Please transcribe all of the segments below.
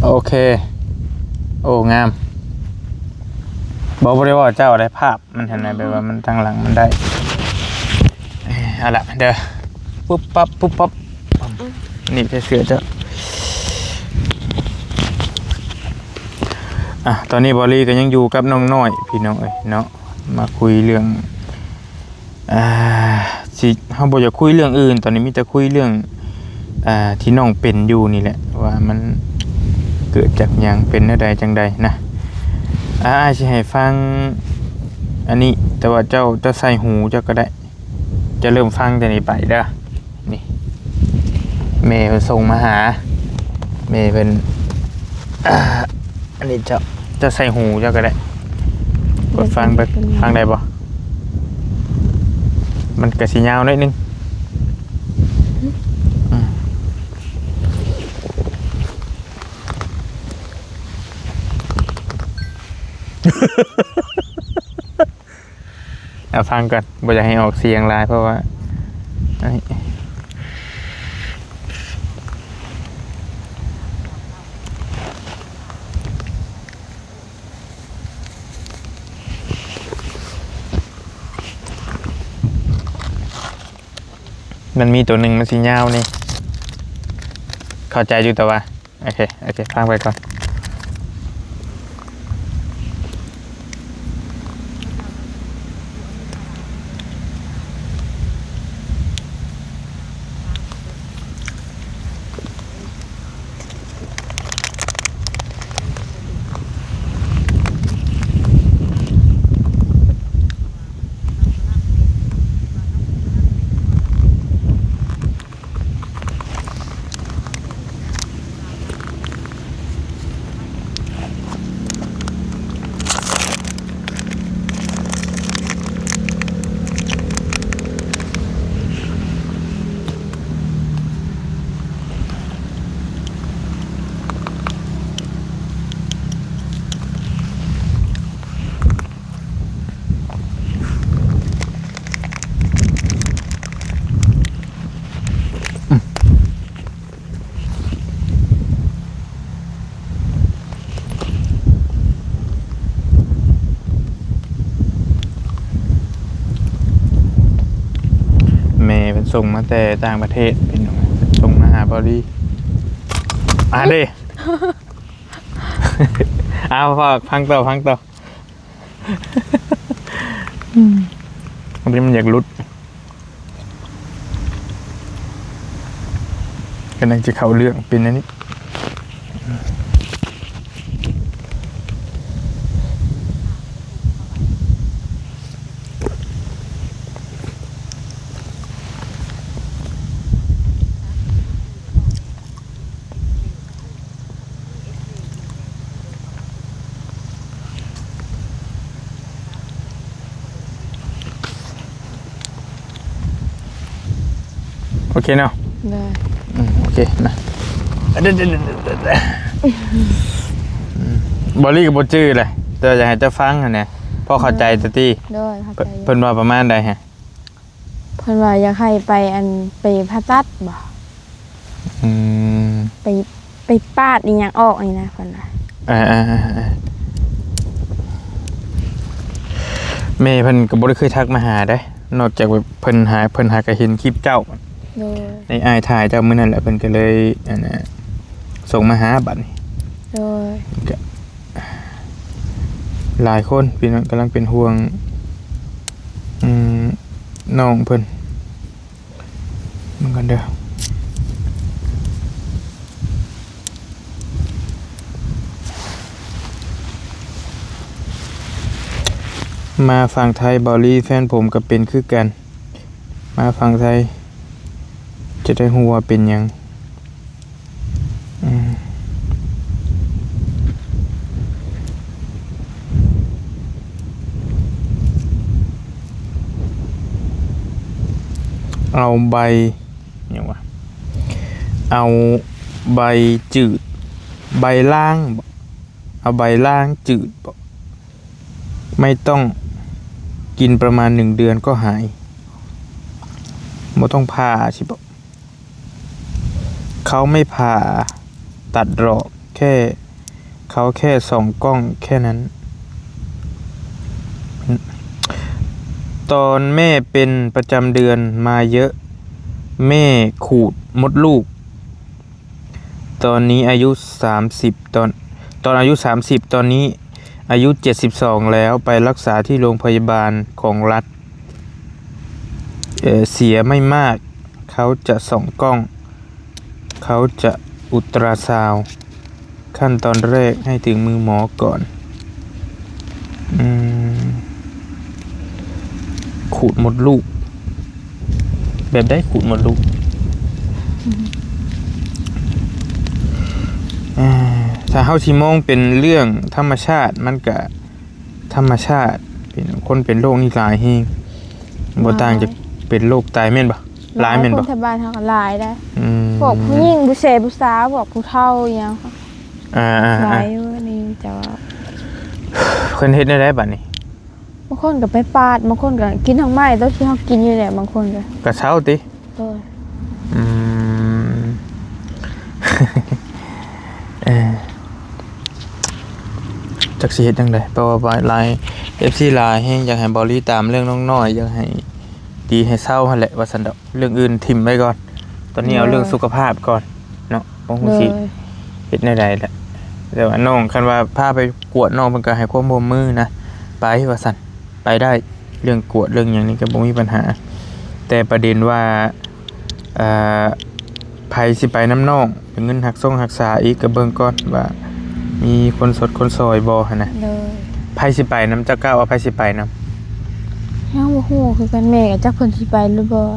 ໂອເຄ ໂອ້ ງາມ. ບໍ່ ບໍ່ໄດ້ເວົ້າເຈົ້າໄດ໋ ພາບມັນຫັ້ນນະ ແບບວ່າມັນທາງຫຼັງມັນໄດ້. ເອີ ເອົາລະເດີ ປຸບປັບ ປຸບປັບ. ນີ້ໃສ່ເສື້ອເຈົ້າ. ອ່ະ ຕອນນີ້ບອລລີກໍຍັງຢູ່ກັບນ້ອງນ້ອຍ ພີ່ນ້ອງເອີຍເນາະ ມາຄຸຍເລື່ອງ ອ່າ ຊິ ເຮົາບໍ່ຢາກຄຸຍເລື່ອງອື່ນ ຕອນນີ້ມີແຕ່ຄຸຍເລື່ອງ ອ່າ ທີ່ນ້ອງເປັນຢູ່ນີ້ແຫຼະ ວ່າມັນເກີດຈາກຫຍັງ ເປັນແນວໃດຈັ່ງໃດນະ. ອ່າ ອ້າຍຊິໃຫ້ຟັງອັນນີ້ ແຕ່ວ່າເຈົ້າ ເຈົ້າໃສ່ຫູເຈົ້າກໍໄດ້ ຈະເລີ່ມຟັງແຕ່ນີ້ໄປເດີ. ນີ້ ແມ່ເພິ່ນສົ່ງມາຫາ ແມ່ເພິ່ນ ອັນນີ້ເຈົ້າ ເຈົ້າໃສ່ຫູເຈົ້າກໍໄດ້ ເປີດຟັງເບິ່ງ ຟັງໄດ້ບໍ່? ມັນກະຊິຍາວໜ້ອຍໜຶ່ງ. ອືມ ເອົາຟັງກ່ອນ ບໍ່ຢາກໃຫ້ອອກສຽງຫຼາຍ ເພາະວ່າ ມັນມີໂຕໜຶ່ງມັນຊິຍາວນີ້ ເຂົ້າໃຈຢູ່ ແຕ່ວ່າ ໂອເຄ ໂອເຄ ຟັງໄປກ່ອນ. ແມ່ເພິ່ນສົ່ງມາແຕ່ຕ່າງປະເທດ ເພິ່ນສົ່ງມາຫາເບົາຫຼີ. ອ່າເດ້ ເອົາ ຟັງຕໍ່ ຟັງຕໍ່. ອືມ ອັນນີ້ມັນຢາກຫຼຸດ ກຳລັງຈະເຂົ້າເລື່ອງ ເປັນອັນນີ້. ໂອເຄເນາະ ໄດ້ ອືມ ໂອເຄນະ ອືມ ບອລລີກໍບໍ່ຈື່ແຫຼະ ແຕ່ຢາກໃຫ້ເຈົ້າຟັງຫັ້ນແຫຼະ ພໍເຂົ້າໃຈ ໂດຍ ຕະຕິ ໂດຍ ເຂົ້າໃຈຢູ່ ເພິ່ນວ່າປະມານໃດຮະ? ເພິ່ນວ່າຢາກໃຫ້ໄປ ອັນ ໄປຜ່າຕັດບໍ? ອືມ ໄປ ໄປປາດອີ່ຫຍັງອອກນີ້ນະ ເພິ່ນວ່າ. ເອີ ເອີ ເອີ ເອີ ແມ່ເພິ່ນກໍບໍ່ໄດ້ເຄີຍທັກມາຫາເດ້ ນອກຈາກວ່າເພິ່ນຫາ ເພິ່ນຫາກໍເຫັນຄລິບເຈົ້າ ໂດຍ ໃນອ້າຍຖ່າຍເຈົ້າມື້ນັ້ນແຫຼະ ເພິ່ນກໍເລີຍ ອັນ ສົ່ງມາຫາບັດນີ້ ໂດຍ ກໍ ຫຼາຍຄົນພີ່ນ້ອງກຳລັງເປັນຫ່ວງ ອືມ ນ້ອງເພິ່ນ ເບິ່ງກ່ອນເດີ. ມາຝັ່ງໄທ ເບົາລີ ແຟນຜົມກໍເປັນຄືກັນ ມາຝັ່ງໄທ ຈະໄດ້ຮູ້ວ່າເປັນຫຍັງ. ອືມ ເອົາໃບ ຫຍັງວະ ເອົາໃບຈືດ ໃບລາງບໍ ເອົາໃບລາງຈືດບໍ ໄມ່ຕ້ອງກິນ ປະມານໜຶ່ງເດືອນກໍຫາຍ ບໍ່ຕ້ອງຜ່າຊິບໍ. ເຂົາໄມ່ຜ່າຕັດຫຼອກ ແຄ່ ເຂົາແຄ່ສ່ອງກ້ອງແຄ່ນັ້ນ. ຕອນແມ່ເປັນປະຈຳເດືອນມາເຍີະ ແມ່ຂູດມົດລູກ. ຕອນນີ້ອາຍຸສາມສິບ ຕອນ ຕອນອາຍຸສາມສິບ ຕອນນີ້ອາຍຸເຈັດສິບສອງແລ້ວ ໄປລັກສາທີ່ໂຮງພະຍາບານຂອງລັດ. ເອີ ເສຍໄມ່ມາກ ເຂົາຈະສ່ອງກ້ອງ ເຂົາຈະອຸດຕຣາຊາວ ຂັ້ນຕອນແລກໃຫ້ເຖິງມືໝໍກ່ອນ. ອືມ ຂູດມົດລູກ ແບບໃດຂູດມົດລູກ? ອືມ ອ່າ ຖ້າເຮົາຊິມອງເປັນເລື່ອງທຳມະຊາດ ມັນກະທຳມະຊາດ ເປັນ ຄົນເປັນໂລກນີ້ຫຼາຍແຮງ ບໍ່ຕ່າງຈາກເປັນໂລກໄຕແມ່ນບໍ່? ຫຼາຍແມ່ນບໍ່? ຄົນແຖວບ້ານເຮົາກໍຫຼາຍໄດ໋. ອືມ ພວກຜູ້ຍິງ ຜູ້ແຊ ຜູ້ສາວ ພວກຜູ້ເຖົ້າອີ່ຫຍັງ ອ່າໆໆ ຫຼາຍຢູ່ນີ້. ແຕ່ວ່າເພິ່ນເຮັດແນວໃດບາດນີ້? ບາງຄົນກໍໄປປາດ ບາງຄົນກໍກິນດອກໄມ້ ໂຕທີ່ເຮົາກິນຢູ່ແຫຼະ ບາງຄົນກໍ ກະເຊົາຕິ? ໂດຍ. ອືມ ເອີ ຈັກຊິເຮັດຈັ່ງໃດ ເພາະວ່າຫຼາຍ ເອັຟຊີ ຫຼາຍແຮງ ຢາກໃຫ້ເບົາລີຕາມເລື່ອງນ້ອງນ້ອຍ ຢາກໃຫ້ດີໃຫ້ເຊົາຫັ້ນແຫຼະ ວ່າຊັ້ນດອກ. ເລື່ອງອື່ນຖິ້ມໄວ້ກ່ອນ ຕອນນີ້ເອົາເລື່ອງ ໂດຍ ສຸຂະພາບກ່ອນເນາະ. ບໍ່ຮູ້ ໂດຍ ຊິເຮັດແນວໃດລະ ແຕ່ວ່ານ້ອງ ຄັນວ່າພາໄປກວດ ນ້ອງເພິ່ນກໍໃຫ້ຄວາມຮ່ວມມືນະ ໄປວ່າຊັ້ນ ໄປໄດ້ ເລື່ອງກວດເລື່ອງຫຍັງນີ້ກໍບໍ່ມີບັນຫາ. ແຕ່ປະເດັນວ່າ ເອີ ໃຜຊິໄປນຳນ້ອງ ເປັນເງິນຮັກຊົງຮັກສາອີກ ກໍເບິ່ງກ່ອນວ່າມີຄົນຊົດຄົນຊ່ອຍບໍ່ຫັ້ນນະ. ໂດຍ. ໃຜຊິໄປນຳ ເຈົ້າກ້າວ່າໃຜຊິໄປນຳ? ຍັງບໍ່ຮູ້ຄືກັນ ແມ່ກໍຈັກເພິ່ນຊິໄປຫຼືບໍ່.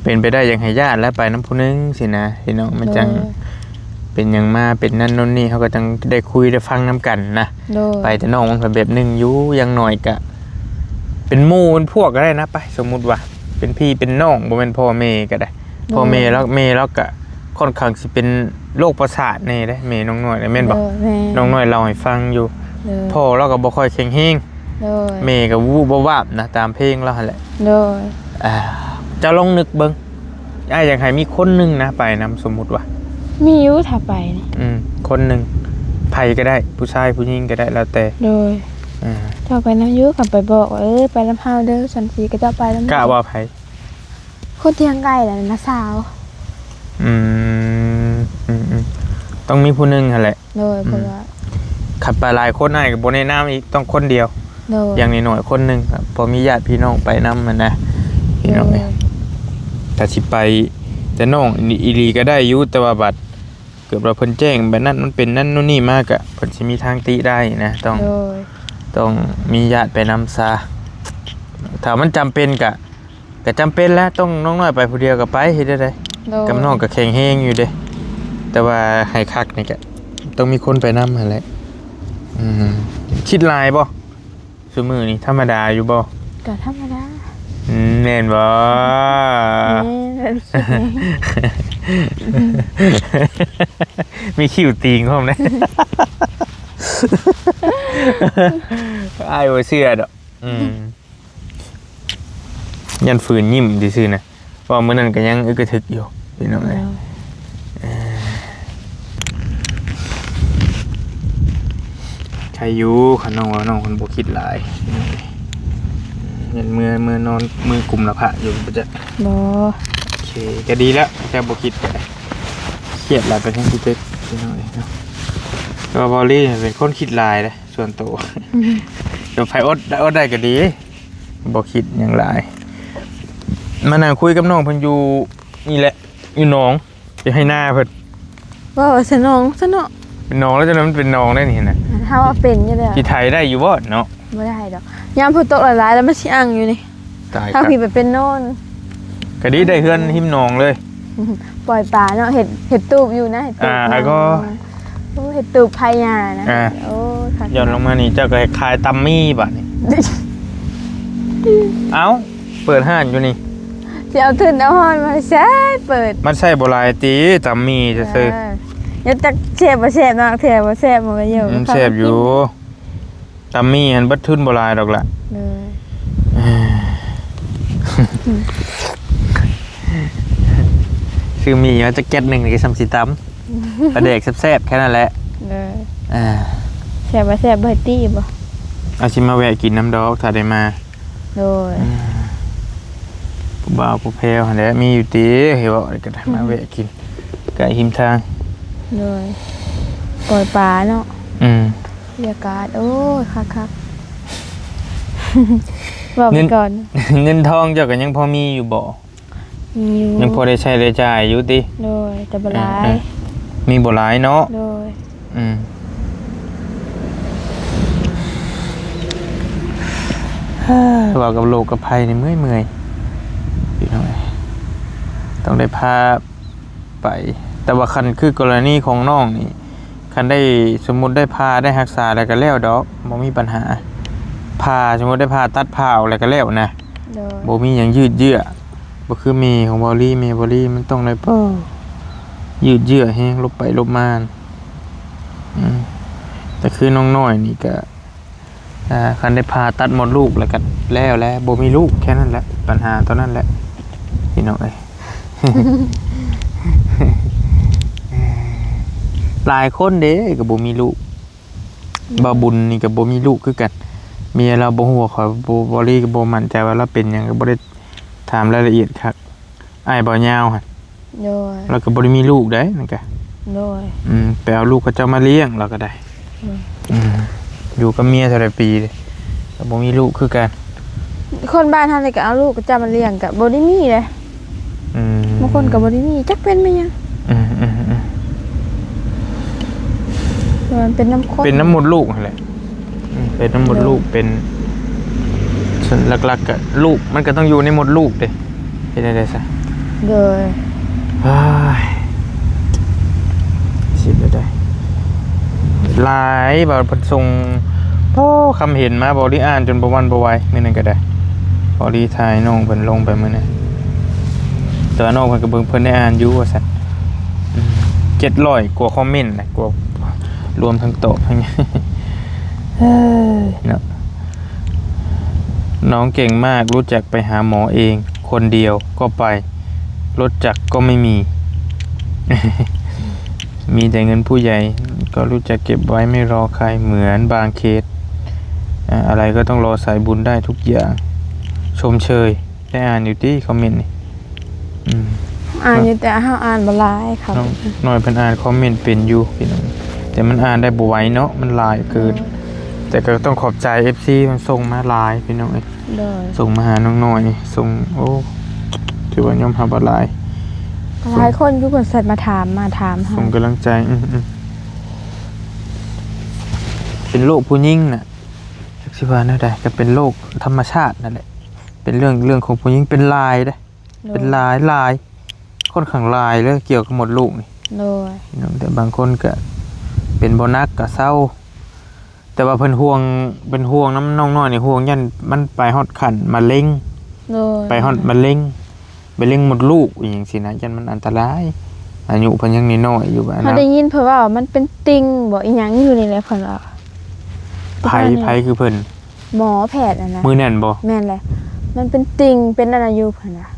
ເປັນໄປໄດ້ຢາກໃຫ້ຍາດແລະໄປນຳຜູ້ໜຶ່ງຊີ້ນະ ພີ່ນ້ອງ ມັນຈັ່ງ ໂດຍ ເປັນຫຍັງມາເປັນນັ້ນໂນ່ນນີ້ ເຮົາກໍຈັ່ງໄດ້ຄຸຍໄດ້ຟັງນຳກັນນະ. ໂດຍ. ໄປແຕ່ນ້ອງມັນກໍແບບໜຶ່ງຢູ່ ຢ່າງໜ້ອຍກະເປັນໝູ່ເປັນພວກກໍໄດ້ນະ ໄປ ສົມມຸດວ່າເປັນພີ່ເປັນນ້ອງ ບໍ່ແມ່ນພໍ່ແມ່ກໍໄດ້. ໂດຍ. ພໍ່ແມ່ລາວ ແມ່ລາວກະຂ້ອນຂ້າງຊິເປັນໂລກປະສາດແດ່ເດ້ ແມ່ນ້ອງນ້ອຍນະ ແມ່ນບໍ່? ໂດຍ ແມ່ ນ້ອງນ້ອຍເລົ່າໃຫ້ຟັງຢູ່. ໂດຍ. ພໍ່ລາວກໍບໍ່ຄ່ອຍແຂງແຮງ. ໂດຍ. ແມ່ກໍວູບວາບນະ ຕາມເພງລາວຫັ້ນແຫຼະ. ໂດຍ. ອ່າ ເຈົ້າລອງນຶກເບິ່ງ ອ້າຍຢາກໃຫ້ມີຄົນໜຶ່ງນະໄປນຳ ສົມມຸດວ່າ ມີຢູ່ ຖ້າໄປນີ້ ອືມ ຄົນໜຶ່ງ ໃຜກໍໄດ້ ຜູ້ຊາຍຜູ້ຍິງກໍໄດ້ ແລ້ວແຕ່. ໂດຍ. ອ່າ ເຈົ້າໄປນຳຢູ່ ກໍໄປບອກວ່າ ເອີ ໄປນຳເຮົາເດີ ຊັ້ນຊີ້ ກໍເຈົ້າໄປນຳ. ກະວ່າໃຜ? ຄົນທີ່ທາງໃກ້ນະ ນ້າສາວ. ອືມ ອືມໆ ຕ້ອງມີຜູ້ໜຶ່ງຫັ້ນແຫຼະ. ໂດຍ. ອືມ ເພາະວ່າຄັນໄປຫຼາຍຄົນ ອ້າຍກໍບໍ່ແນະນຳອີກ ຕ້ອງຄົນດຽວ. ໂດຍ. ຢ່າງໜ້ອຍໆຄົນໜຶ່ງ ພໍມີຍາດພີ່ນ້ອງໄປນຳຫັ້ນນະ ພີ່ນ້ອງເອີຍ. ໂດຍ. ຖ້າຊິໄປແຕ່ນ້ອງອີ່ຫຼີກໍໄດ້ຢູ່ ແຕ່ວ່າບັດເກີດວ່າເພິ່ນແຈ້ງແບບນັ້ນ ມັນເປັນນັ້ນໂນ່ນນີ້ມາ ກະເພິ່ນຊິມີທາງຕິໄດ້ນະ. ຕ້ອງ ໂດຍ ຕ້ອງມີຍາດໄປນຳຊະ. ຖ້າມັນຈຳເປັນກະ ກໍຈຳເປັນແຫຼະ ຕ້ອງ ນ້ອງນ້ອຍໄປຜູ້ດຽວກໍໄປ ເຮັດແນວໃດ? ໂດຍ. ກັບນ້ອງກໍແຂງແຮງຢູ່ເດ້ ແຕ່ວ່າໃຫ້ຄັກນີ້ກໍຕ້ອງມີຄົນໄປນຳຫັ້ນແຫຼະ. ອືມ ຄິດຫຼາຍບໍ່? ຊຸມື້ນີ້ທຳມະດາຢູ່ບໍ່? ກໍທຳມະດາ. ອືມ ແມ່ນບໍ່? ແມ່ນ. ມີຄິ້ວຕີງພ້ອມເດ້. ອ້າຍບໍ່ເຊື່ອດອກ. ອືມ ຢ້ານຝືນຍິ້ມຊື່ໆນະ ເວົ້າມື້ນັ້ນກໍຍັງອຶກກະທຶກຢູ່ ພີ່ນ້ອງເອີຍ. ໂດຍ. ເອີ ໃຄຢູ່ ຄັນນ້ອງເວົ້າ ນ້ອງເພິ່ນບໍ່ຄິດຫຼາຍ ພີ່ນ້ອງເອີຍ. ຍັນເມືອ ເມືອນອນ ມືກຸມລະພະຢູ່ບໍ່ຈັກ. ບໍ່. ໂອເຄ ກໍດີແລ້ວ ເຈົ້າບໍ່ຄິດກໍໄດ້. ຄຽດຫຼາຍໄປທາງທີ່ເຈັບ ພີ່ນ້ອງເອີຍເນາະ. ແຕ່ວ່າເບົາລີເປັນຄົນຄິດຫຼາຍເດ້. ສ່ວນໂຕ ອືມ ແຕ່ໃຜອົດໄດ້ ອົດໄດ້ກໍດີ ບໍ່ຄິດຫຍັງຫຼາຍ. ມານັ່ງຄຸຍກັບນ້ອງເພິ່ນຢູ່ນີ້ແຫຼະ ຢູ່ໜອງ ຢູ່ໄຮ່ນາເພິ່ນ. ເວົ້າວ່າສະໜອງ ສະເນາະ ເປັນໜອງແລ້ວ ຈັ່ງນັ້ນມັນເປັນໜອງໄດ້ນີ້ນະ. ເຮົາວ່າເປັນຢູ່ແລ້ວ ຊິໄຖໄດ້ຢູ່ບໍ່ເນາະ? ບໍ່ໄດ້ດອກ ຍາມຝົນຕົກຫຼາຍໆ ແລ້ວມັນຊິອັ່ງຢູ່ນີ້. ຕາຍ ທາງພີ້ໄປເປັນໂນນ. ກໍດີໄດ້ເຮືອນຮິມໜອງເລີຍ. ປ່ອຍປາເນາະ ເຮັດ ເຮັດຕູບຢູ່ນະ ເຮັດຕູບ. ອ່າ ແລ້ວກໍ ໂອ້ ເຮັດຕູບໄພຍານະ. ອ່າ ໂອ້ ຄັກ ຍ້ອນລົງມານີ້ ເຈົ້າກໍເຮັດຂາຍຕຳໝີ່ບາດນີ້. ເອົ້າ ເປີດຮ້ານຢູ່ນີ້ ຊິເອົາທຶນເອົາຮອນມາໃຊ້ເປີດ. ມັນໃຊ້ບໍ່ຫຼາຍຕິ ຕຳໝີ່ຊື່ໆ. ເອີ ຢ່າຈັກແຊບບໍ່ແຊບເນາະ ແທ້ບໍ່ແຊບ ມັນກໍຢູ່. ອືມ ແຊບຢູ່. ຕຳໝີ່ຫັ້ນເບິດທຶນບໍ່ຫຼາຍດອກລະ. ເອີ ເອີ ອືມ ອືມ. ຕື່ມໝີ່ມາຈັກແກັດໜຶ່ງນີ້ກໍສ່ຳຊິຕຳ ປາແດກແຊບໆ ແຄ່ນັ້ນແຫຼະ. ເອີ ອ່າ ແຊບບໍ່ແຊບ ບໍ່ໃຫ້ຕິບໍ່? ອາດຊິມາແວະກິນນຳດອກ ຖ້າໄດ້ມາ. ໂດຍ ອ່າ ຜູ້ບ່າວຜູ້ແພ້ວຫັ້ນແຫຼະ ມີຢູ່ຕິ ເຫັນບໍ່ ກໍໄດ້ມາແວະກິນ ໃກ້ຮິມທາງ. ໂດຍ ປ່ອຍປາເນາະ. ອືມ ບັນຍາກາດ ໂອ້ຍ ຄັກໆ ເວົ້າໄປກ່ອນ. ເງິນ ເງິນທອງເຈົ້າກໍຍັງພໍມີຢູ່ບໍ່? ມີຢູ່ ຍັງພໍໄດ້ໃຊ້ໄດ້ຈ່າຍຢູ່ຕິ? ໂດຍ ແຕ່ບໍ່ຫຼາຍ. ເອີ ເອີ ມີບໍ່ຫຼາຍເນາະ? ໂດຍ ອືມ ເວົ້າກັບໂລກກັບໄພນີ້ເມື່ອຍໆ ພີ່ນ້ອງເອີຍ ຕ້ອງໄດ້ພາໄປ. ແຕ່ວ່າຄັນຄືກໍລະນີຂອງນ້ອງນີ້ ຄັນໄດ້ ສົມມຸດໄດ້ຜ່າໄດ້ຮັກສາແລ້ວກໍແລ້ວດອກ ບໍ່ມີບັນຫາ. ຜ່າ ສົມມຸດໄດ້ຜ່າຕັດ ຜ່າອອກແລ້ວກໍແລ້ວນະ. ໂດຍ ບໍ່ມີຫຍັງຢືດເຢື້ອ ບໍ່ຄືແມ່ຂອງເບົາລີ. ແມ່ເບົາລີມັນຕ້ອງໄດ້ ໂອ້ ຢືດເຢື້ອແຮງ ຫຼົບໄປຫຼົບມາ. ອືມ ແຕ່ຄືນ້ອງນ້ອຍນີ້ກໍ ອ່າ ຄັນໄດ້ຜ່າຕັດມົດລູກແລ້ວກໍແລ້ວແຫຼະ ບໍ່ມີລູກ ແຄ່ນັ້ນແຫຼະ ບັນຫາຕອນນັ້ນແຫຼະ ພີ່ນ້ອງເອີຍ. ຫຼາຍຄົນເດ້ກໍບໍ່ມີລູກ. ອືມ ບ່າວບຸນນີ້ກໍບໍ່ມີລູກຄືກັນ ເມຍລາວບໍ່ຮູ້ວ່າຂ້ອຍ ບໍ່ ເບົາລີກໍບໍ່ໝັ້ນໃຈວ່າລາວເປັນຫຍັງ ກໍບໍ່ໄດ້ຖາມລາຍລະອຽດຄັກ. ອ້າຍບ່າວຍາວຫັ້ນ ໂດຍ ລາວກໍບໍ່ໄດ້ມີລູກໃດ໋ ນັ້ນກະ. ໂດຍ ອືມ ໄປເອົາລູກເຂົາເຈົ້າມາລ້ຽງລາວກໍໄດ້. ໂດຍ ອືມ ຢູ່ກັບເມຍເທົ່າໃດປີ ກໍບໍ່ມີລູກຄືກັນ. ຄົນບ້ານເຮົານີ້ກໍເອົາລູກເຂົາເຈົ້າມາລ້ຽງ ກໍບໍ່ໄດ້ມີເດ້. ອືມ ບາງຄົນກໍບໍ່ໄດ້ມີ ຈັກເປັນແມ່ນຫຍັງ. ອືມໆໆ ແຕ່ວ່າມັນເປັນນຳຄົນ ເປັນນຳມົດລູກຫັ້ນແຫຼະ. ອືມ ເປັນນຳມົດລູກ ໂດຍ ເປັນ ສ່ວນຫຼັກໆ ກໍລູກມັນກໍຕ້ອງຢູ່ໃນມົດລູກເດ້. ເຮັດແນວໃດຊະ? ໂດຍ ເຮີ້ຍ ຊິເຮັດແນວໃດ? ຫຼາຍ ວ່າເພິ່ນສົ່ງ ໂອ້ ຄຳເຫັນມາ ເບົາລີອ່ານຈົນບໍ່ຫວັ່ນບໍ່ໄຫວ ມື້ນັ້ນກໍໄດ້. ເບົາລີຖ່າຍນ້ອງເພິ່ນລົງໄປມື້ນັ້ນ ແຕ່ວ່ານ້ອງເພິ່ນກໍເບິ່ງ ເພິ່ນໄດ້ອ່ານຢູ່ວ່າຊັ້ນ. ອືມ ເຈັດຮ້ອຍກວ່າຄອມເມັນນະ ກວ່າ ລວມທັງຕອບທັງ ເອີ ເນາະ. น้องเก่งมาก รู้จักไปหาหมอเอง คนเดียวก็ไป รถจักรก็ไม่มี มีแต่เงินผู้ใหญ่ ก็รู้จักเก็บไว้ไม่รอใคร เหมือนบางเคส อะ อะไรก็ต้องรอสายบุญได้ทุกอย่าง ชมเชย ได้อ่านอยู่ติคอมเมนต์นี่ ອືມ ອ່ານຢູ່ ແຕ່ເຮົາອ່ານບໍ່ຫຼາຍ. ເຂົານ້ອງນ້ອຍເພິ່ນອ່ານຄອມເມັນເປັນຢູ່ພີ່ນ້ອງ ແຕ່ມັນອ່ານໄດ້ບໍ່ໄວເນາະ ມັນຫຼາຍເກີນ. ໂດຍ ແຕ່ກໍຕ້ອງຂອບໃຈເອັຟຊີ ມັນສົ່ງມາຫຼາຍພີ່ນ້ອງເອີຍ. ໂດຍ ສົ່ງມາຫານ້ອງນ້ອຍນີ້ ສົ່ງ ໂອ້ ຖືວ່າຍອມຮັບວ່າຫຼາຍ ຫຼາຍຄົນຢູ່ເພິ່ນແຊັດມາຖາມ ມາຖາມເຮົາ ສົ່ງກຳລັງໃຈ. ອືມໆ ເປັນໂລກຜູ້ຍິງນະ ຈັກຊິວ່າແນວໃດ ກໍເປັນໂລກທຳມະຊາດນັ້ນແຫຼະ ເປັນເລື່ອງ ເລື່ອງຂອງຜູ້ຍິງ ເປັນຫຼາຍເດ້. ໂດຍ ເປັນຫຼາຍ ຫຼາຍ ຄ່ອນຂ້າງຫຼາຍເລີຍ ກ່ຽວກັບມົດລູກນີ້. ໂດຍ ພີ່ນ້ອງ ແຕ່ບາງຄົນກະເປັນບໍ່ໜັກກະເຊົາ ແຕ່ວ່າເພິ່ນຫ່ວງ ເປັນຫ່ວງນຳນ້ອງນ້ອຍນີ້ ຫ່ວງຢ້ານມັນໄປຮອດຂັ້ນມະເລັງ. ໂດຍ ໄປຮອດມະເລັງ ມະເລັງມົດລູກອີ່ຫຍັງຊີ້ນະ ຢ້ານມັນອັນຕະລາຍ ອາຍຸເພິ່ນຍັງນ້ອຍໆຢູ່. ເຮົາໄດ້ຍິນເພິ່ນເວົ້າວ່າມັນເປັນຕິ່ງບໍ ອີ່ຫຍັງຢູ່ນີ້ແຫຼະ ເພິ່ນວ່າ. ໃຜ ໃຜຄືເພິ່ນ? ໝໍແພດຫັ້ນນະ ມື້ນັ້ນບໍ? ແມ່ນແຫຼະ ມັນເປັນຕິ່ງ ເປັນອັນນັ້ນຢູ່ເພິ່ນວ່າ.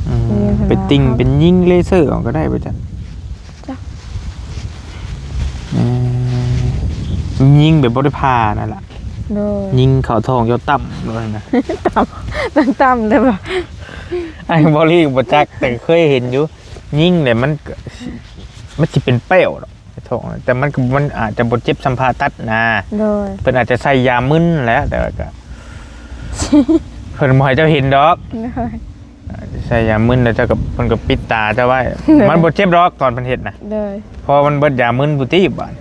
ອືມ ເປັນຕິ່ງ ເປັນຍິງເລເຊີອອກກໍໄດ້ບໍ່ຈັກ ຈັກ ເອີ ຍິງແບບບໍ່ໄດ້ຜ່ານັ້ນລະ. ໂດຍ ຍິງເຂົ້າທ້ອງເຈົ້າຕ່ຳໂລດນະ ຕ່ຳ ຕ່ຳເດ້ບໍ່? ອ້າຍບໍລີບໍ່ຈັກ ແຕ່ເຄີຍເຫັນຢູ່ ຍິງແຫຼະ ມັນ ມັນຊິເປັນແປ້ວດອກ ທ້ອງ ແຕ່ມັນກໍ ມັນອາດຈະບໍ່ເຈັບສ່ຳຜ່າຕັດນະ. ໂດຍ ເພິ່ນອາດຈະໃສ່ຢາມຶນແຫຼະ ແຕ່ວ່າກໍ ເພິ່ນບໍ່ໃຫ້ເຈົ້າເຫັນດອກ. ໂດຍ ໃສ່ຢາມຶນແລ້ວເຈົ້າກໍ ເພິ່ນກໍປິດຕາເຈົ້າໄວ້. ໂດຍ ມັນບໍ່ເຈັບດອກຕອນເພິ່ນເຮັດນະ. ໂດຍ ເພາະມັນເບິດຢາມຶນພຸ້ນຕິບາດ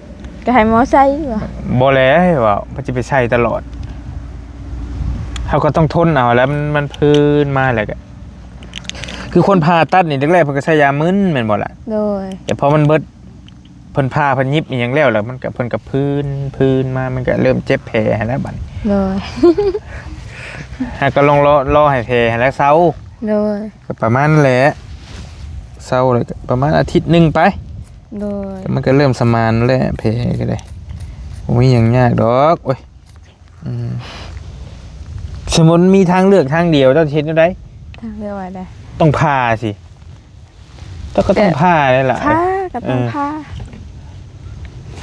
ກໍໃຫ້ໝໍໃສ່ບໍ່? ບໍ່ແຫຼະ ເວົ້າ ເພິ່ນຊິໄປໃສ່ຕະຫຼອດ ເຮົາກໍຕ້ອງທົນເອົາແຫຼະ ມັນ ມັນພື້ນມາແລ້ວກໍ ຄືຄົນຜ່າຕັດນີ້ ແລກໆ ເພິ່ນກໍໃສ່ຢາມຶນແມ່ນບໍ່ລະ? ໂດຍ ແຕ່ພໍມັນເບິດ ເພິ່ນຜ່າເພິ່ນຫຍິບອີ່ຫຍັງແລ້ວ ແລ້ວມັນກໍ ເພິ່ນກໍພື້ນ ພື້ນມາ ມັນກໍເລີ່ມເຈັບແຜຫັ້ນແຫຼະບາດນີ້. ໂດຍ ຫາກໍລອງລໍ ລໍໃຫ້ແຜຫັ້ນແຫຼະເຊົາ. ໂດຍ ກໍປະມານນັ້ນແຫຼະ ເຊົາແລ້ວກໍປະມານອາທິດໜຶ່ງໄປ. ໂດຍ ແຕ່ມັນກໍເລີ່ມສະໝານແລ້ວ ແຜກໍໄດ້ ບໍ່ມີຫຍັງຍາກດອກ. ໂອ້ຍ ອືມ ສົມມຸດມີທາງເລືອກທາງດຽວ ເຈົ້າຊິເຮັດແນວໃດ? ທາງເລືອກວ່າໃດ? ຕ້ອງຜ່າຊິ ເຈົ້າກໍຕ້ອງຜ່າແລ້ວລະ ຜ່າກໍຕ້ອງ ເອີ ຜ່າ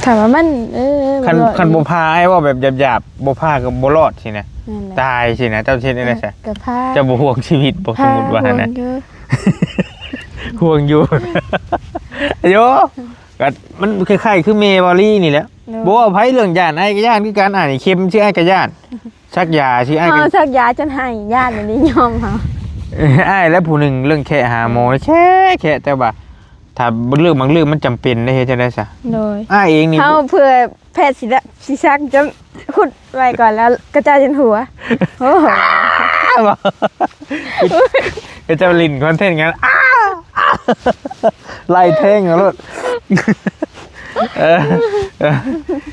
ຖ້າວ່າມັນ ເອີ ຄັນ ບໍ່ລອດ ຄັນບໍ່ຜ່າ ອ້າຍເວົ້າແບບຫຍາບໆ ບໍ່ຜ່າກໍບໍ່ລອດຊີ້ນະ ນັ້ນແຫຼະ ຕາຍຊີ້ນະ. ເຈົ້າຊິເຮັດແນວໃດຊະ? ກໍຜ່າ ເຈົ້າບໍ່ຫ່ວງຊີວິດບໍ່? ຜ່າ ສົມມຸດວ່າຫັ້ນນະ ຫ່ວງຢູ່ ຫ່ວງຢູ່ ໂຢ ກໍມັນຄ້າຍໆຄືແມ່ວາລີນີ້ແຫຼະ ໂດຍ ບໍ່ເວົ້າໃຜເລື່ອງຢ້ານ ອ້າຍກໍຢ້ານຄືກັນ ອ້າຍນີ້ເຂັມຊື່ ອ້າຍກໍຢ້ານ ສັກຢາຊິ ອ້າຍກໍ ເອີ ສັກຢາຈົນໄຫ້ ຢ້ານອັນນີ້ຍອມເຮົາ ເອີ ອ້າຍແລະຜູ້ໜຶ່ງເລື່ອງແຄະຫາໝໍ ແຄະ ແຄະ ແຕ່ວ່າຖ້າບາງເລື່ອງ ບາງເລື່ອງມັນຈຳເປັນເດ້ ເຮັດຈັ່ງໃດຊະ? ໂດຍ ອ້າຍເອງນີ້ ເຮົາເພື່ອແພດຊິ ຊິສັກຈົນ ຂຸດໄວ້ກ່ອນ ແລ້ວກະຈາຍຈົນຫົວ ໂອ້ ເຂົາເຈົ້າຫຼິ້ນຄອນເທັນກັນ ອ້າ ໄລ່ແທງເອົາໂລດ ເອີ ເອີ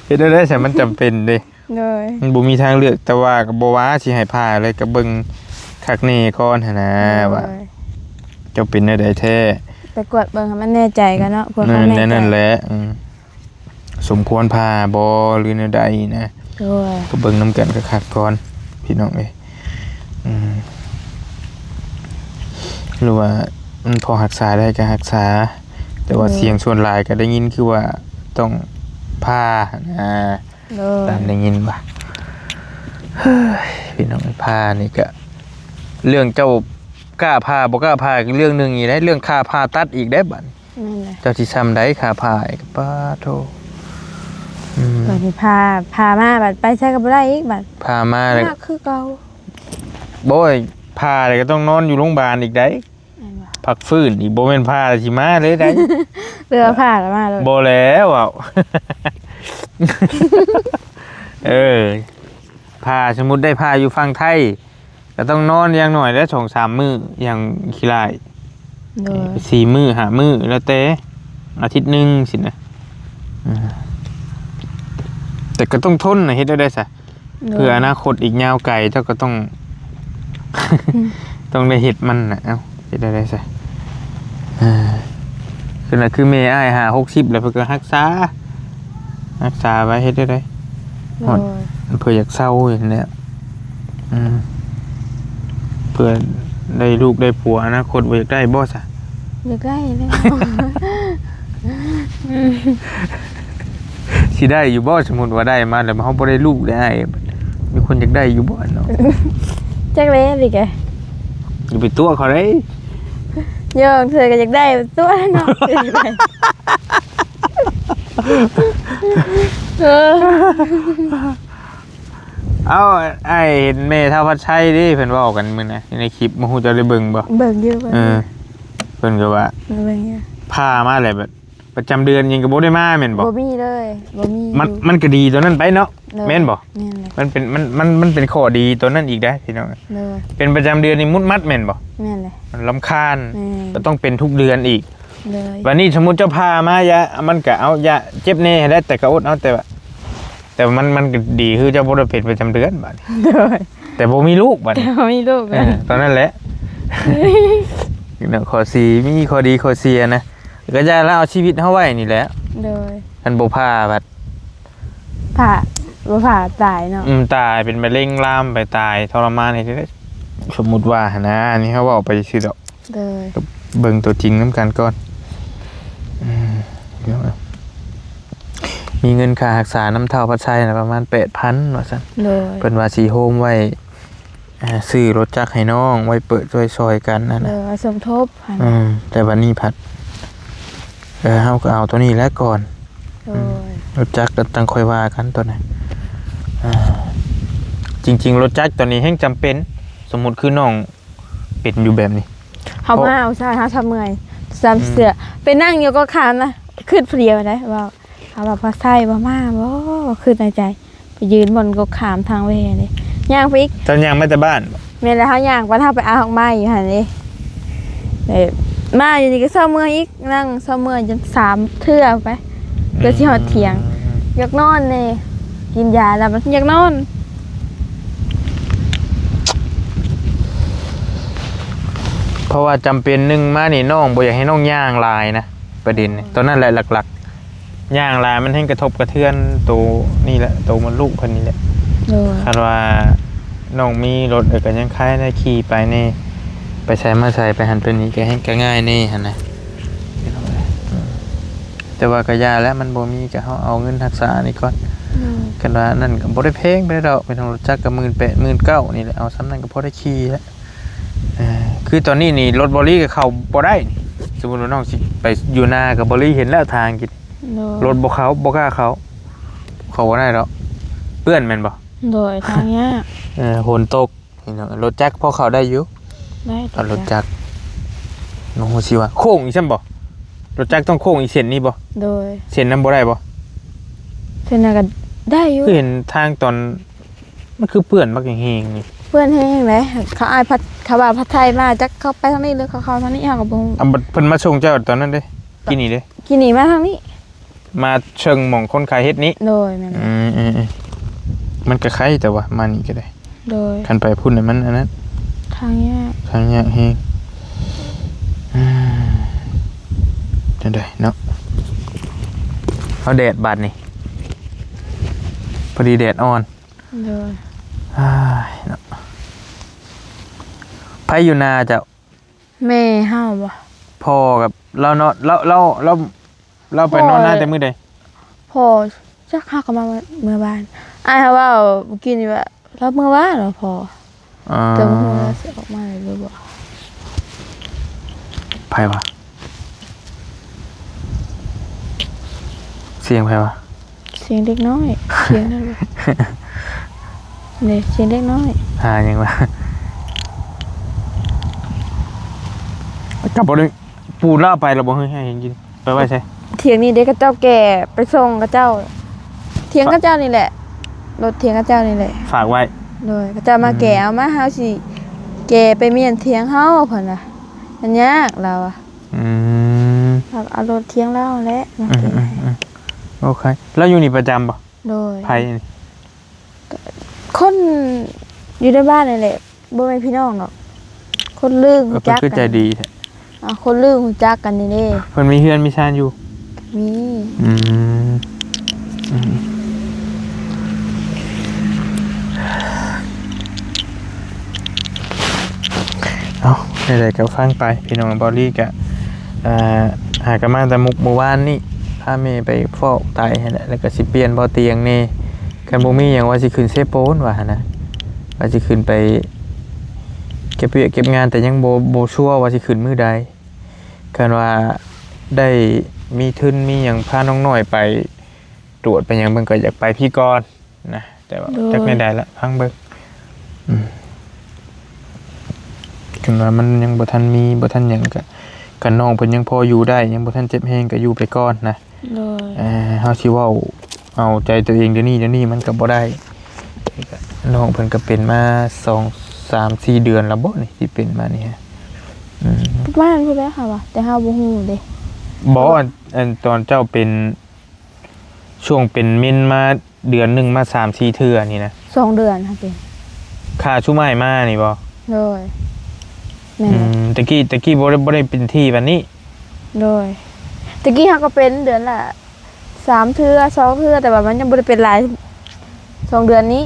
ເຮັດແນວໃດຊະ ມັນຈຳເປັນເດ້. ໂດຍ ມັນບໍ່ມີທາງເລືອກ ແຕ່ວ່າກໍບໍ່ວ່າຊິໃຫ້ຜ່າເລີຍ ກໍເບິ່ງຄັກແນ່ກ່ອນຫັ້ນນະ ໂດຍ ວ່າເຈົ້າເປັນແນວໃດແທ້ ໄປກວດເບິ່ງໃຫ້ມັນແນ່ໃຈກ່ອນເນາະ ເພື່ອຄວາມແນ່ໃຈ ແນວນັ້ນແຫຼະ ເອີ ສົມຄວນຜ່າບໍ່ ຫຼືແນວໃດນະ ໂດຍ ກໍເບິ່ງນຳກັນຄັກໆກ່ອນ ພີ່ນ້ອງເອີຍ ອືມ ຫຼືວ່າມັນພໍຮັກສາໄດ້ກໍຮັກສາ ແຕ່ວ່າ ໂດຍ ສຽງສ່ວນຫຼາຍກໍໄດ້ຍິນຄືວ່າຕ້ອງຜ່ານະ ໂດຍ ຕາມໄດ້ຍິນວ່າ ເຮີ້ຍ ພີ່ນ້ອງ ຜ່ານີ້ກະ ເລື່ອງເຈົ້າກ້າຜ່າບໍ່ກ້າຜ່າກະເລື່ອງໜຶ່ງອີກເດ້ ເລື່ອງຄ່າຜ່າຕັດອີກເດ້ບັດ ແມ່ນແຫຼະ ເຈົ້າຊິຊ່ຳໃດຄ່າຜ່າອີກ ປາໂທ ອືມ ບັດນີ້ຜ່າ ຜ່າມາບັດໄປໃສກໍບໍ່ໄດ້ອີກບັດ ຜ່າມາແລ້ວ ຍາກຄືເກົ່າ ໂອ້ຍ ຜ່າແລ້ວກໍຕ້ອງນອນຢູ່ໂຮງບານອີກໃດ ແມ່ນບໍ່? ພັກຟື້ນອີກ ບໍ່ແມ່ນຜ່າຊິມາເລີຍໃດ ເຫຼືອຜ່າລະມາໂລດ ບໍ່ແລ້ວເວົ້າ ເອີ ຜ່າ ສົມມຸດໄດ້ຜ່າຢູ່ຝັ່ງໄທ ກໍຕ້ອງນອນຢ່າງໜ້ອຍແລ້ວສອງສາມມື້ ຢ່າງຂີ້ລ້າຍ ໂດຍ ສີ່ມື້ຫ້າມື້ ແລ້ວແຕ່ ອາທິດໜຶ່ງຊີ້ນະ ອືມ ແຕ່ກໍຕ້ອງທົນນະ ເຮັດແນວໃດຊະ? ໂດຍ ເພື່ອອະນາຄົດອີກຍາວໄກ ເຈົ້າກໍຕ້ອງ ອືມ ຕ້ອງໄດ້ເຮັດມັນນະ ເອົ້າ ເຮັດແນວໃດຊະ ເອີ ຄືນະ ຄືແມ່ອ້າຍຫ້າຫົກສິບແລ້ວ ເພິ່ນກໍຮັກສາ ຮັກສາໄວ້ ເຮັດແນວໃດ ໂດຍ ຮອດ ເພື່ອຢາກເຊົາຫັ້ນແຫຼະ ອືມ ເພື່ອໄດ້ລູກໄດ້ຜົວ ອະນາຄົດບໍ່ຢາກໄດ້ບໍ່ຊະ? ຢາກໄດ້ແລ້ວ ຊິໄດ້ຢູ່ບໍ່? ສົມມຸດວ່າໄດ້ມາແລ້ວ ເຮົາບໍ່ໄດ້ລູກໄດ້ອ້າຍ ມີຄົນຢາກໄດ້ຢູ່ບໍ່ເນາະ? ຈັກແລ້ວນີ້ກະ ຢ່າໄປຕົວະເຂົາເດ້ ເອີ ເທື່ອກໍຢາກໄດ້ຕົວະເນາະ ເອີ. ເອົ້າ ອ້າຍເຫັນແມ່ທ້າວພັດໄຊເດ້ ເພິ່ນເວົ້າກັນມື້ນະ ໃນຄລິບ ບໍ່ຮູ້ເຈົ້າໄດ້ເບິ່ງບໍ່? ເບິ່ງຢູ່ ເບິ່ງ ເອີ ຢູ່ ເພິ່ນກໍວ່າ ເບິ່ງຢູ່ ຜ່າມາແລ້ວ ແບບປະຈຳເດືອນຫຍັງກໍບໍ່ໄດ້ມາແມ່ນບໍ່? ບໍ່ມີເລີຍ ບໍ່ມີ ມັນ ມັນກໍດີຕົວນັ້ນໄປເນາະ ໂດຍ ແມ່ນບໍ່? ແມ່ນແຫຼະ ມັນເປັນ ມັນ ມັນ ມັນເປັນຂໍ້ດີຕົວນັ້ນອີກເດ້ພີ່ນ້ອງ ໂດຍ ເປັນປະຈຳເດືອນນີ້ມຸດມັດແມ່ນບໍ່? ແມ່ນແຫຼະ ມັນລຳຄານ ແມ່ນ ກໍຕ້ອງເປັນທຸກເດືອນອີກ ໂດຍ ບາດນີ້ສົມມຸດເຈົ້າຜ່າມາ ຢາ ມັນກໍເອົາ ຢາເຈັບແດ່ຫັ້ນແຫຼະ ແຕ່ກໍອົດເອົາ ແຕ່ວ່າ ແຕ່ວ່າມັນ ມັນກໍດີຄືເຈົ້າບໍ່ໄດ້ເປັນປະຈຳເດືອນບາດນີ້ ໂດຍ ແຕ່ບໍ່ມີລູກບາດນີ້ ແຕ່ບໍ່ມີລູກ ເອີ ຕອນນັ້ນແຫຼະ ເນາະ ຂໍ້ດີ ມີຂໍ້ດີຂໍ້ເສຍນະ ກໍຢ່າລະເອົາຊີວິດເຮົາໄວ້ນີ້ແຫຼະ ໂດຍ ຄັນບໍ່ຜ່າບັດ ຜ່າ ບໍ່ຜ່າຕາຍເນາະ ອືມ ຕາຍເປັນມະເຮັງລາມໄປ ຕາຍທໍລະມານ ເຮັດໄດ້ ສົມມຸດວ່າຫັ້ນນະ ອັນນີ້ເຮົາເວົ້າໄປຊື່ໆດອກ ໂດຍ ກໍເບິ່ງຕົວຈິງນຳກັນກ່ອນ ອືມ ເບິ່ງເອົາ ມີເງິນຄ່າຮັກສານຳທ້າວພັດໄຊນະ ປະມານແປດພັນວ່າຊັ້ນ ໂດຍ ເພິ່ນວ່າຊິໂຮມໄວ້ ອ່າ ຊື້ລົດຈັກໃຫ້ນ້ອງ ໄວ້ເປີດໄວ້ຊ່ອຍກັນຫັ້ນນະ ໂດຍ ວ່າສົມທົບຫັ້ນ ອືມ ແຕ່ບັດນີ້ພັດ ເອີ ເຮົາກໍເອົາຕົວນີ້ແຫຼະກ່ອນ ໂດຍ ອືມ ລົດຈັກກໍຈັ່ງຄ່ອຍວ່າກັນຕົວນັ້ນ ອ່າ ຈິງໆ ລົດຈັກຕົວນີ້ແຮ່ງຈຳເປັນ ສົມມຸດຄືນ້ອງ ເປັນຢູ່ແບບນີ້ ເຮົາມາອຸດສ່າຫາຊຳເມື່ອຍ ຊຳເສື້ອ ອືມ ໄປນັ່ງຢູ່ກໍຄານນະ ຄຶດຜູ້ດຽວໄດ໋ ເວົ້າ ເຮົາວ່າພາໄຊບໍ່ມາບໍ່ ຄຶດໃນໃຈ ໄປຢືນບ່ອນກໍຄາມທາງແວ່ເດ້ ຍ່າງໄປອີກ ເຈົ້າຍ່າງມາແຕ່ບ້ານບໍ່? ແມ່ນແລ້ວ ເຮົາຍ່າງໄປ ເຮົາໄປເອົາດອກໄມ້ຢູ່ຫັ້ນເດ້ ເອີ ມາຢູ່ນີ້ກໍຊຳເມື່ອຍອີກ ນັ່ງຊຳເມື່ອຍຈົນສາມເທື່ອໄປ ເພື່ອຊິຮອດທ່ຽງ ອືມ ຢາກນອນແດ່ ກິນຢາແລ້ວມັນຢາກນອນ ເພາະວ່າຈຳເປັນ ໜຶ່ງມານີ້ນ້ອງບໍ່ຢາກໃຫ້ນ້ອງຍ່າງຫຼາຍນະ ປະເດັນນີ້ ໂດຍ ຕົວນັ້ນແຫຼະຫຼັກໆ ຍ່າງຫຼາຍມັນແຮ່ງກະທົບກະເທືອນໂຕນີ້ແຫຼະ ໂຕມົດລູກເພິ່ນນີ້ແຫຼະ ໂດຍ ຄັນວ່ານ້ອງມີລົດ ເອີ ກໍຍັງຄາຍໄດ້ຂີ່ໄປແດ່ ໄປໃສມາໃສ ໄປຫັ້ນໄປນີ້ ກໍແຮ່ງ ກໍງ່າຍແດ່ຫັ້ນນະ ແຕ່ວ່າກໍຢ່າແຫຼະ ມັນບໍ່ມີ ກໍເຮົາເອົາເງິນຮັກສານີ້ກ່ອນ. ໂດຍ. ຄັນວ່າອັນນັ້ນກໍບໍ່ໄດ້ແພງປານໃດດອກ ເປັນລົດຈັກກໍໝື່ນແປດ ໝື່ນເກົ້ານີ້ແຫຼະ ເອົາສ່ຳນັ້ນກໍພໍໄດ້ຂີ່ແຫຼະ. ເອີ ຄືຕອນນີ້ນີ້ລົດບໍລີກໍເຂົ້າບໍ່ໄດ້ນີ້ ສົມມຸດວ່ານ້ອງຊິໄປຢູ່ນາກໍບໍລີເຫັນແລ້ວທາງກິນ. ໂດຍ. ລົດບໍ່ເຂົ້າ ບໍ່ກ້າເຂົ້າ ເຂົ້າບໍ່ໄດ້ດອກ ເປື້ອນແມ່ນບໍ່? ໂດຍ ທາງຍາກ. ເອີ ຝົນຕົກ ພີ່ນ້ອງ ລົດຈັກພໍເຂົ້າໄດ້ຢູ່ ໄດ້ ເອົາລົດຈັກ ລົດຈັກ ນ້ອງຮູ້ຊິວ່າໂຄ້ງອີກຊ້ຳບໍ່? ລົດຈັກຕ້ອງໂຄ້ງອີກເສັ້ນນີ້ບໍ່? ໂດຍ. ເສັ້ນນັ້ນບໍ່ໄດ້ບໍ່? ເສັ້ນນັ້ນກໍໄດ້ຢູ່. ຄືເຫັນທາງຕອນ ມັນຄືເປື້ອນບັກແຮງໆນີ້ ເປື້ອນແຮງແຫຼະ ເຂົາອ້າຍພັດ ເຂົາວ່າພັດໄທມາ ຈັກເຂົາໄປທາງນີ້ ຫຼືເຂົາເຂົ້າທາງນີ້ ເຮົາກໍບໍ່ຮູ້. ອາ ບັດເພິ່ນມາສົ່ງເຈົ້າຕອນນັ້ນເດ້ ກີ້ນີ້ເດ້ ກີ້ນີ້ມາທາງນີ້. ມາເຊິ່ງໝ່ອງຄົນຂາຍເຫັດນີ້. ໂດຍ ແມ່ນ. ອືມ ອືມ ອືມ ມັນກໍໄຄ ແຕ່ວ່າມານີ້ກໍໄດ້. ໂດຍ. ຄັນໄປພຸ້ນນະມັນອັນນັ້ນ ທາງຍາກ ທາງຍາກແຮງ. ອືມ ຈັ່ງໃດເນາະ ເອົາແດດບາດນີ້ ພໍດີແດດອ່ອນ. ໂດຍ. ອ້າຍເນາະ ໃຜຢູ່ນາເຈົ້າ? ແມ່ເຮົາບໍ? ພໍ່ກັບລາວເນາະ ລາວ ລາວ ລາວ ລາວໄປນອນນາແຕ່ມື້ໃດ? ພໍ່ ຈັກ ເຮົາກໍມາເມື່ອວານ ອ້າຍເຮົາເວົ້າມື້ກີ້ນີ້ວ່າລາວເມື່ອວານວ່າພໍ່. ອໍ ແຕ່ບໍ່ຮູ້ວ່າຊິອອກມາໄດ້ຫຼືບໍ່. ໃຜວະ? ສຽງໃຜວະ? ສຽງເດັກນ້ອຍ ສຽງນັ້ນແຫຼະ ນີ້ສຽງເດັກນ້ອຍ ຫາຫຍັງວະ? ກັບບໍ່ໄດ້ ປູນລາວໄປແລ້ວບໍ່? ເຮີ້ຍ ໃຫ້ກິນ ໄປໄວ້ໃສ? ຖຽງນີ້ເດ້ ເຂົາເຈົ້າແກ່ໄປສົ່ງເຂົາເຈົ້າ ຖຽງເຂົາເຈົ້ານີ້ແຫຼະ ລົດຖຽງເຂົາເຈົ້ານີ້ແຫຼະ ຝາກໄວ້. ໂດຍ. ເຂົາເຈົ້າມາແກ່ເອົາມາ ເຮົາຊິແກ່ໄປມ້ຽນຖຽງເຮົາ ເພິ່ນວ່າ ມັນຍາກ ລາວວ່າ. ອືມ ເອົາລົດຖຽງລາວແຫຼະມາແກ່ໃຫ້. ອືມໆໆ ໂອເຄ ລາວຢູ່ນີ້ປະຈຳບໍ່? ໂດຍ. ໃຜນີ້? ຄົນຢູ່ໃນບ້ານນີ້ແຫຼະ ບໍ່ແມ່ນພີ່ນ້ອງດອກ ຄົນລືຮູ້ຈັກກັນ. ເອີ ເພິ່ນຄືໃຈດີແທ້. ອ່າ ຄົນລືຮູ້ຈັກກັນນີ້ເດ້. ເພິ່ນມີເຮືອນມີຊານຢູ່? ມີ. ອືມ ອືມ ເອົາ ໃດໆກໍຟັງໄປ ພີ່ນ້ອງ. ເບົາລີກໍ ອ່າ ຫາກໍມາແຕ່ມຸກມື້ວານນີ້ ພາແມ່ໄປຟອກໄຕຫັ້ນແຫຼະ ແລ້ວກໍຊິປ່ຽນເບົາຕຽງແດ່. ຄັນບໍ່ມີຫຍັງວ່າຊິຂຶ້ນເຊໂປນວ່າຫັ້ນນະ ວ່າຊິຂຶ້ນໄປເກັບວຽກເກັບງານ ແຕ່ຍັງບໍ່ ບໍ່ຊົວວ່າຊິຂຶ້ນມື້ໃດ. ຄັນວ່າໄດ້ມີທຶນມີຫຍັງ ພານ້ອງນ້ອຍໄປຕວດໄປຫຍັງ ເບິ່ງກໍຢາກໄປພີ້ກ່ອນນະ ແຕ່ວ່າ ໂດຍ ຈັກແນວໃດລະ ຟັງເບິ່ງ. ອືມ ຄັນວ່າມັນຍັງບໍ່ທັນມີ ບໍ່ທັນຫຍັງ ກະ ຄັນນ້ອງເພິ່ນຍັງພໍຢູ່ໄດ້ ຍັງບໍ່ທັນເຈັບແຮງ ກະຢູ່ໄປກ່ອນນະ. ໂດຍ. ເອີ ເຮົາຊິເວົ້າເອົາໃຈຕົວເອງດຽວນີ້ ດຽວນີ້ມັນກໍບໍ່ໄດ້. ນ້ອງເພິ່ນກໍເປັນມາສອງ ສາມ ສີ່ເດືອນແລ້ວບໍນີ້ ທີ່ເປັນມານີ້ຮະ? ອືມ ປະມານພຸ້ນແຫຼະ ເຮົາວ່າ ແຕ່ເຮົາບໍ່ຮູ້ເດ້. ບໍ່ ອັນ ອັນຕອນເຈົ້າເປັນ ຊ່ວງເປັນເມັນມາເດືອນໜຶ່ງມາສາມສີ່ເທື່ອນີ້ນະ? ສອງເດືອນຫັ້ນຕິ. ຂ້າຊຸມອ້າຍມານີ້ບໍ? ໂດຍ. ແມ່ນ. ອືມ ຕະກີ້ ຕະກີ້ບໍ່ໄດ້ ບໍ່ໄດ້ເປັນຖີ່ປານນີ້. ໂດຍ. ຕະກີ້ເຮົາກໍເປັນເດືອນລະສາມເທື່ອ ສອງເທື່ອ ແຕ່ວ່າມັນຍັງບໍ່ໄດ້ເປັນຫຼາຍ ສອງເດືອນນີ້.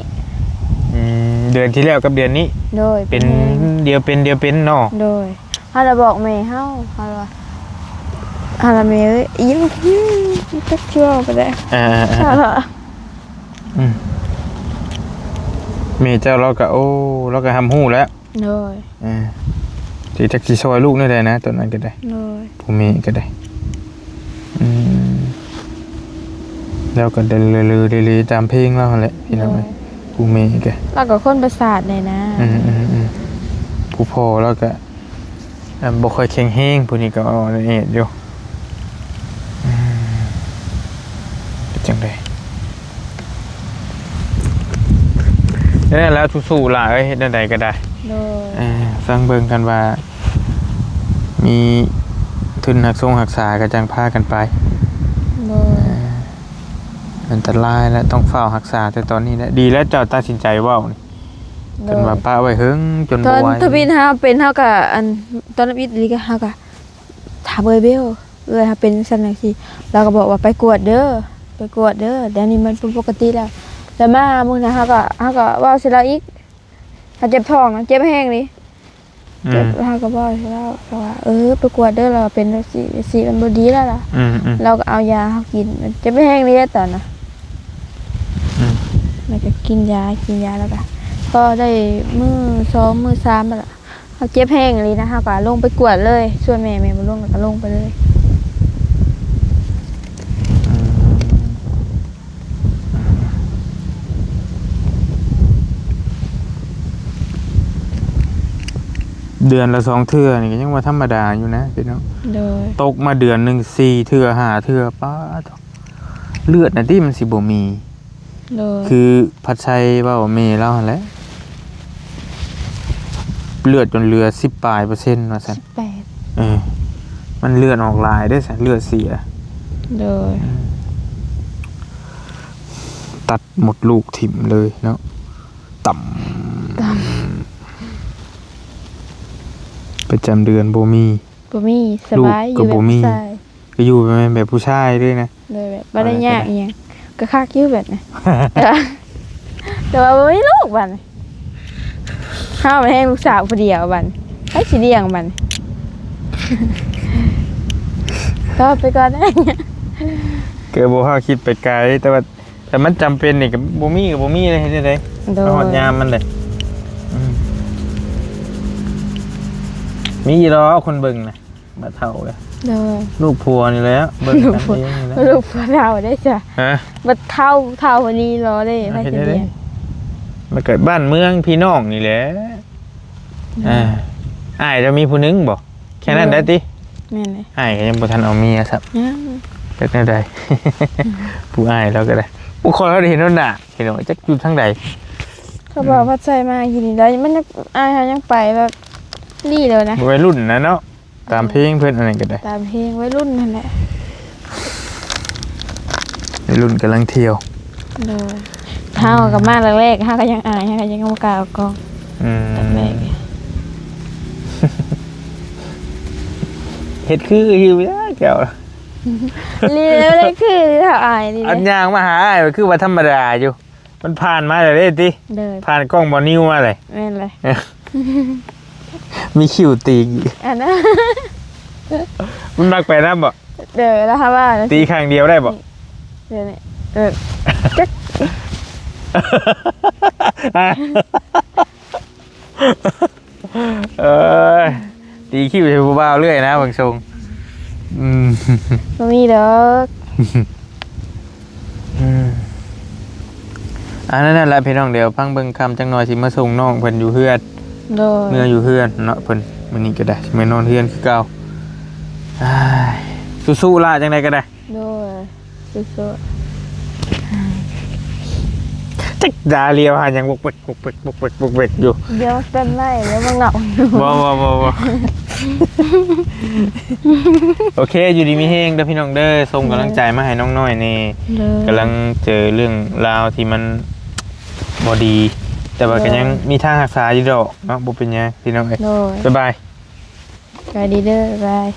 ອືມ ເດືອນທີ່ແລ້ວກັບເດືອນນີ້. ໂດຍ. ເປັນ ເປັນແຮງ ດຽວເປັນ ດຽວເປັນເນາະ. ໂດຍ. ເຮົາລະບອກແມ່ເຮົາ ເຮົາລະວ່າ ເຮົາລະ ແມ່ເອີຍ ອີ ອືມ ຈັກຊິເວົ້າໄປໄດ້. ອ່າໆໆ ເຮົາລະ ອືມ ແມ່ເຈົ້າລາວກະ ໂອ້ ລາວກະຮັບຮູ້ແລ້ວ. ໂດຍ. ເອີ ທີ່ຈັກຊິຊ່ອຍລູກແນວໃດນະ ຕອນນັ້ນກໍໄດ້. ໂດຍ. ຜູ້ແມ່ກໍໄດ້. ອືມ ລາວກໍເດີເລເລຕາມເພງລາວຫັ້ນແຫຼະ ພີ່ນ້ອງເອີຍ. ໂດຍ. ຜູ້ແມ່ກໍ ລາວກໍຄົນປະສາດແດ່ນະ. ອືມໆໆ ຜູ້ພໍ່ລາວກໍ ອ່າ ບໍ່ຄ່ອຍແຂງແຮງ ຜູ້ນີ້ກໍອ່ອນແອດຢູ່. ອືມ ເປັນຈັ່ງໃດ? ແລ້ວ ແລ້ວສູ້ໆຫຼາຍ ເຮັດແນວໃດກໍໄດ້. ໂດຍ. ເອີ ຟັງເບິ່ງກັນວ່າ ມີທຶນຮັກຊົງຮັກສາກໍຈັ່ງພາກັນໄປ. ໂດຍ. ເອີ ອັນຕະລາຍແລ້ວ ຕ້ອງຟ້າວຮັກສາແຕ່ຕອນນີ້ແຫຼະ. ດີແລ້ວເຈົ້າຕັດສິນໃຈເວົ້ານີ້. ໂດຍ. ເພິ່ນວ່າປະໄວ້ເຫິງຈົນບໍ່ໄຫວ. ຕອນທຳອິດເຮົາເປັນ ເຮົາກໍ ອັນ ຕອນທຳອິດອີ່ຫຼີກໍ ເຮົາກໍຖາມເອື້ອຍເບວ ເອື້ອຍເຮົາເປັນຈັ່ງຊັ້ນຈັ່ງຊີ້ ລາວກໍບອກວ່າ ໄປກວດເດີ ໄປກວດເດີ ດຽວນີ້ມັນເປັນປົກກະຕິແລ້ວ. ແລ້ວມາມື້ນັ້ນເຮົາກໍ ເຮົາກໍເວົ້າໃສ່ລາວອີກ ເຮົາເຈັບທ້ອງນະ ເຈັບແຮງເດ. ອືມ ເຈັບ ເຮົາກໍບອກໃຫ້ລາວ ເຮົາວ່າ ເອີ ໄປກວດເດີ ລາວວ່າເປັນແບບຊີ້ ແບບຊີ້ ມັນບໍ່ດີແລ້ວລະ ອືມໆ ລາວກໍເອົາຢາເຮົາກິນ ເຈັບແຮງເດຕອນນະ ອືມ ແລ້ວກໍກິນຢາ ກິນຢາ ແລ້ວກໍພໍໄດ້ມື້ສອງມື້ສາມ ແລ້ວກໍເຮົາເຈັບແຮງອີ່ຫຼີນະ ເຮົາກໍລົງໄປກວດເລີຍ ຊວນແມ່ ແມ່ບໍ່ລົງ ແລ້ວກໍລົງໄປເລີຍ. ເດືອນລະສອງເທື່ອນີ້ກໍຍັງວ່າທຳມະດາຢູ່ນະພີ່ນ້ອງ. ໂດຍ ຕົກມາເດືອນໜຶ່ງສີ່ເທື່ອຫ້າເທື່ອ ປາດ ເລືອດນະຕິມັນຊິບໍ່ມີ. ໂດຍ ຄືພັດໄຊເວົ້າແມ່ລາວຫັ້ນແຫຼະ ເລືອດຈົນເຫຼືອສິບປາຍເປີເຊັນວ່າຊັ້ນ. ສິບແປດ ເອີ ມັນເລືອດອອກຫຼາຍເດ້ຊັ້ນ ເລືອດເສຍ. ໂດຍ ອືມ ຕັດມົດລູກຖິ້ມເລີຍເນາະ ຕ່ຳ ຕ່ຳ ປະຈຳເດືອນບໍ່ມີ ບໍ່ມີ ສະບາຍ ລູກກໍ ຢູ່ແບບ ບໍ່ມີ ຜູ້ຊາຍ ກໍຢູ່ແບບ ແບບຜູ້ຊາຍເລີຍນະ. ໂດຍ ແບບບໍ່ໄດ້ຍາກອີ່ຫຍັງ ກໍຄັກຢູ່ແບບນີ້ ແຕ່ວ່າ ແຕ່ວ່າບໍ່ມີລູກບັດນີ້ ເຮົາແຮງລູກສາວຜູ້ດຽວບັດນີ້ ໃຜຊິລ້ຽງບັດນີ້ ກໍໄປກ່ອນ ກໍບໍ່ພາຄິດໄປໄກ ແຕ່ວ່າ ແຕ່ມັນຈຳເປັນນີ້ກໍບໍ່ມີກໍບໍ່ມີເລີຍ ເຮັດຈັ່ງໃດ ໂດຍ ມາຮອດຍາມມັນເລີຍ. ອືມ ມີຢູ່ດອກຄົນເບິ່ງນະ ບັດເຖົ້າເລີຍ. ໂດຍ ລູກຜົວນີ້ແຫຼະເບິ່ງກັນເອງນີ້ແຫຼະ ລູກຜົວເຖົ້າໄດ້ຊະ ຮະ ບັດເຖົ້າ ເຖົ້ານີ້ລໍເດ້ ໃຜຊິລ້ຽງ ມັນກໍບ້ານເມືອງພີ່ນ້ອງນີ້ແຫຼະ. ໂດຍ ອ່າ ອ້າຍເຈົ້າມີຜູ້ໜຶ່ງບໍ່? ແຄ່ນັ້ນໄດ້ຕິ? ແມ່ນເລີຍ ອ້າຍກໍຍັງບໍ່ທັນເອົາເມຍຊ້ຳ. ຍັງ ເປັນແນວໃດ? ອືມ ຜູ້ອ້າຍລາວກໍໄດ້ ບໍ່ຄ່ອຍໄດ້ເຫັນແລ້ວນະ ພີ່ນ້ອງ ຈັກຢູ່ທາງໃດ. ເຂົາບອກ ອືມ ວ່າໃສ່ມາກິນນີ້ໄດ້ ມັນຍັງ ອ້າຍເຮົາຍັງໄປແບບນີ້ເລີຍນະ ໄວລຸ້ນນະເນາະ. ຕາມເພງເພິ່ນ ອັນນັ້ນກໍໄດ້ ຕາມເພງໄວລຸ້ນຫັ້ນແຫຼະ ໄວລຸ້ນກຳລັງທ່ຽວ. ໂດຍ ເຮົາກໍມາແລກໆ ເຮົາກໍຍັງອາຍ ເຮົາກໍຍັງບໍ່ກ້າອອກກ້ອງ. ອືມ ຕອນແລກ ເຮັດຄືຢູ່ແລ້ວແກ້ວ ລີເລີຍ ຄືເຮົາອາຍນີ້ ອັນຍ່າງມາຫາອ້າຍກໍຄືວ່າທຳມະດາຢູ່. ມັນຜ່ານມາແລ້ວເດ້ຕິ? ໂດຍ ຜ່ານກ້ອງບໍ່ນິວມາເລີຍ. ແມ່ນເລີຍ ມີຄິ້ວຕີອີກ ອັນນັ້ນ ມັນມັກໄປນຳບໍ່? ໂດຍ ລາວຫາວ່າ ຕີຂ້າງດຽວໄດ້ບໍ່? ເດີນີ້ ເອີ ຈັກ ເອີຍ ຕີຄິ້ວໃສ່ຜູ້ບ່າວເລື້ອຍນະ ເບິ່ງຊົງ. ອືມ ບໍ່ມີດອກ. ອືມ ອັນນັ້ນແຫຼະພີ່ນ້ອງ ດຽວພັງເບິ່ງຄ່ຳຈັກໜ່ອຍ ຊິມາສົ່ງນ້ອງເພິ່ນຢູ່ເຮືອນ. ໂດຍ ເມືອຢູ່ເຮືອນເນາະ ເພິ່ນ ມື້ນີ້ກໍໄດ້ ຊິມານອນເຮືອນຄືເກົ່າ. ອ້າຍ ສູ້ໆລະ ຈັ່ງໃດກໍໄດ້. ໂດຍ ສູ້ໆ ຈັກດາລຽວຫາຫຍັງ ບົກເບັກ ບົກເບັກ ບົກເບັກ ບົກເບັກຢູ່. ດຽວເປັນໄດ້ ດຽວມັນເຫງົາ. ບໍ່ ບໍ່ ບໍ່ ບໍ່ ໂອເຄ ຢູ່ດີມີແຮງເດີພີ່ນ້ອງເດີ ສົ່ງກຳລັງໃຈມາໃຫ້ນ້ອງນ້ອຍແດ່. ໂດຍ ກຳລັງເຈີເລື່ອງລາວທີ່ມັນບໍ່ດີ ແຕ່ວ່າກໍຍັງ ໂດຍ ມີທາງຮັກສາຢູ່ດອກເນາະ ບໍ່ເປັນຫຍັງພີ່ນ້ອງເອີຍ. ໂດຍ ບາຍບາຍ. ສະບາຍດີເດີ ບາຍບາຍ.